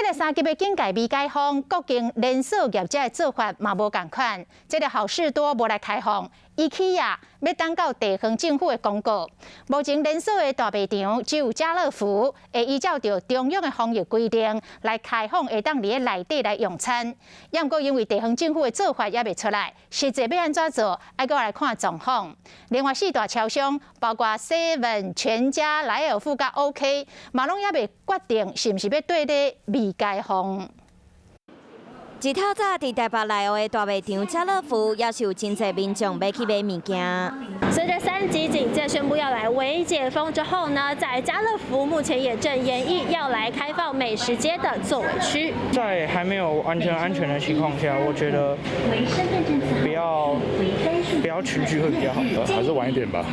這个三級的警戒未解封，各間連鎖業者的做法嘛無仝款。這个好市多無來開放，IKEA 欲等到地方政府的公告。目前連鎖的大賣場只有家樂福會依照著中央的防疫規定來開放，會當佇咧內底來用餐。猶毋過因為地方政府的做法猶未出來，實際欲按怎做，愛閣來看狀況。另外四大超商，包括 Seven、全家、萊爾富佮 OK，嘛攏猶未決定是毋是欲綴咧未解封。一透早佇台北內湖的大賣場家樂福，也是有真濟民眾欲去買物件。隨着三級警戒宣布要來微解封之後呢，在家樂福目前也正研議要來開放美食街的座位區。在還沒有完全安全的情況下，我覺得不要群聚會比較好。還是晚一點吧，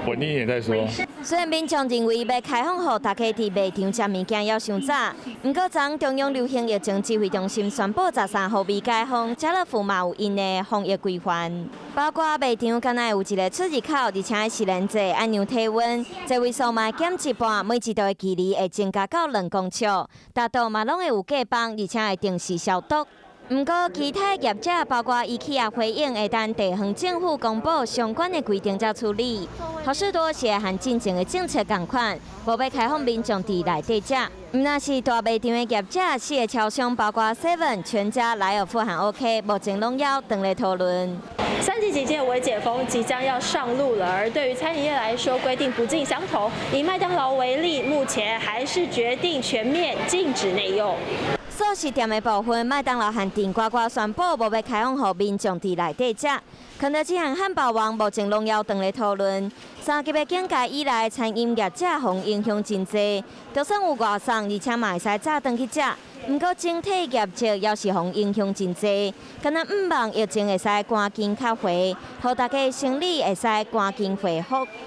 穩定一點再說。雖然民眾認為欲開放予大家佇賣場食物件猶傷早，毋過昨中央流行疫情指揮中心宣布13號微解封，家樂福嘛有𪜶的防疫規範，包括賣場敢若有一个出入口，而且實聯制愛量體溫，座位數嘛減一半，每一桌的距離會增加到2公尺，逐桌嘛攏會有隔板，而且會定時消毒。毋過，其他業者包括 IKEA 回應，會等地方政府公布相關的規定才處理。好市多是和進前的政策仝款，無欲開放民眾佇內底食。毋但是大賣場的業者，四个超商包括 Seven、全家、萊爾富和 OK，目前攏猶當咧討論。三級警戒微解封即將要上路了，而對於餐飲業來說，規定不盡相同。以麥當勞為例，目前還是決定全面禁止內用。素食店的部分，麥當勞和頂呱呱宣布無欲開放予民眾佇內底食。肯德基和漢堡王目前攏猶當咧討論。三級的警戒以來，餐飲業者予影響真濟，就算有外送，而且嘛會使早轉去食。毋過整體業績猶是予影響真濟，敢若向望疫情會使趕緊較回，予大家生理會使趕緊恢復。